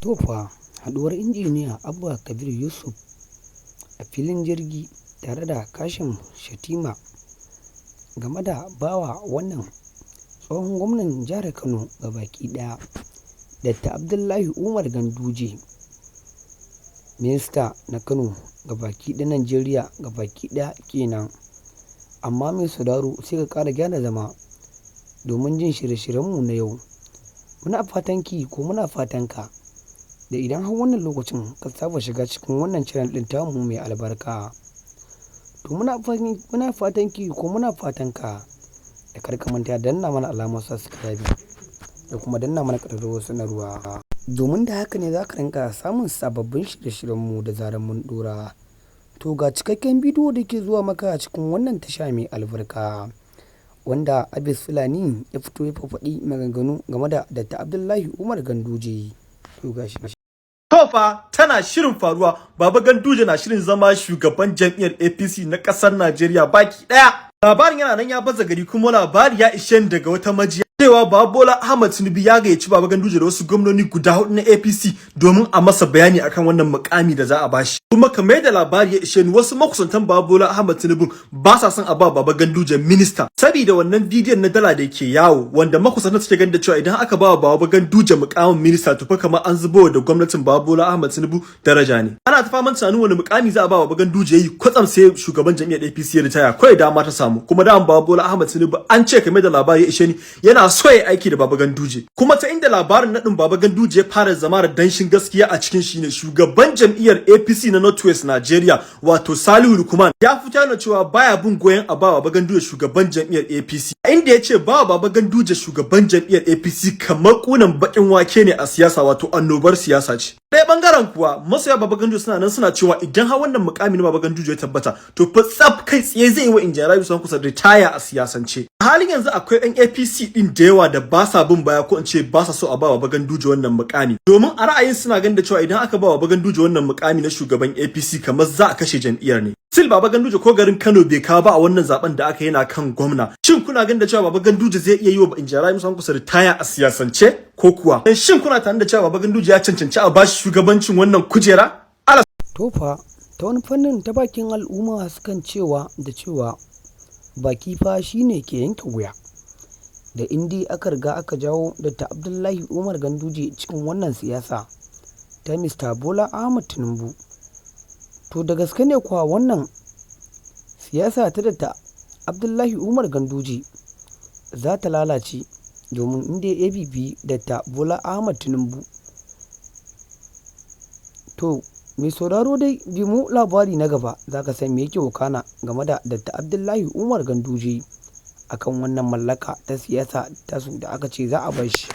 To fa, haɗuwar Injiniya Abba Kabir Yusuf a filin jirgi tare da Kashim Shettima game da bawa wannan tsohon gwamnan jihar Kano gabaki ɗaya, Dr. Abdullahi Umar Ganduje, minista na Kano gabaki ɗaya, Najeriya gabaki ɗaya kenan. Amma mai sauraro, sai ka ƙara gyara zama domin jin shirye-shiryenmu na yau. Muna fatan ki ko muna fatan ka da idan har wannan lokacin ka saba shiga cikin wannan channel ɗin tamu mai albarka. To, muna fatan ki ko muna fatan ka da kar ka manta danna mana alamar subscribe da kuma danna mana ƙararrawar sanarwa. Domin da haka ne za ka rinka samun sababbin shirye-shiryenmu da zarar mun ɗora. To, ga cikakken bidiyo da ke zuwa maka a cikin wannan tasha mai albarka, wanda Abis Fulani ya fito ya faɗi maganganu game da Dr. Abdullahi Umar Ganduje. To, ga shi. To fa, tana shirin faruwa. Baba Ganduje na shirin zama shugaban jam'iyyar APC na ƙasar Najeriya baki ɗaya. Labarin yana nan ya baza gari, kuma labari ya ishe ni daga wata majiya cewa Baba Bola Ahmad Tinubu ya gayyaci Baba Ganduje da wasu gwamnoni guda hudu na APC domin a masa bayani akan wannan mukami da za a bashi. Kuma kamar yadda labari ya ishe ni, wasu makusantan Baba Bola Ahmad Tinubu ba sa son a ba Baba Ganduje minista, saboda wannan bidiyon na dala da yake yawo, wanda makusantan suke ganin da cewa idan aka ba Baba Ganduje mukamin minista, to fa kamar an zubo da gwamnatin Baba Bola Ahmad Tinubu daraja ne. Ana ta faman tunanin wani mukami za a ba Baba Ganduje yayi, kwatsam sai shugaban jam'iyyar APC ya ritaya, kawai dama ta samu. Kuma da Baba Bola Ahmad Tinubu, an ce kamar da labari ya ishe ni, yana so ya aiki da Baba Ganduje. Kuma ta inda labarin naɗin Baba Ganduje ya fara zama da danshin gaskiya a cikin shi ne, shugaban jam'iyyar APC na Northwest Nigeria, wato Salihu Lukman, ya fito yana cewa baya bin goyon a ba Baba Ganduje shugaban jam'iyyar APC, inda ya ce ba Baba Ganduje shugaban jam'iyyar APC kamar kunan bakin wake ne a siyasa, wato annobar siyasa ce. Ɗaya bangaren kuwa, masoya Baba Ganduje suna nan suna cewa idan har wannan mukami na Baba Ganduje ya tabbata, to fa tsaf kai tsaye zai yi wa Injiniya Rabiu Kwankwaso ritaya a siyasance. A halin yanzu akwai ɗan APC ɗin da yawa da ba sa bin baya, ko in ce ba sa so a ba Baba Ganduje wannan mukami, domin a ra'ayin suna ganin da cewa idan aka ba Baba Ganduje wannan mukami na shugaban APC, kamar za a kashe jam'iyyar ne. Still, Baba Ganduje ko garin Kano bai kawo ba a wannan zaben da aka yi na kan gwamna. Shin kuna ganin da cewa Baba Ganduje zai iya yi wa Injiniya Rabiu Kwankwaso ritaya a siyasance ko kuwa? Shin kuna tare da cewa Baba Ganduje ya cancanci a bashi shugabancin wannan kujera? To fa, ta wani fannin, ta bakin al'umma sukan cewa da cewa baki fa shine ke yanke wuya. Da indi aka riga aka jawo Dr. Abdullahi Umar Ganduje cikin wannan siyasa ta Mr. Bola Ahmad Tinubu. To, da gaske ne kuwa wannan siyasa ta Dr. Abdullahi Umar Ganduje za ta lalace, domin inda APP Dr. Bola Ahmad Tinubu. To, mai sauraro dai bi mu labari na gaba, za ka san me yake wakana game da Dr. Abdullahi Umar Ganduje akan wannan mallaka ta siyasa tasu da aka ce za a bar shi.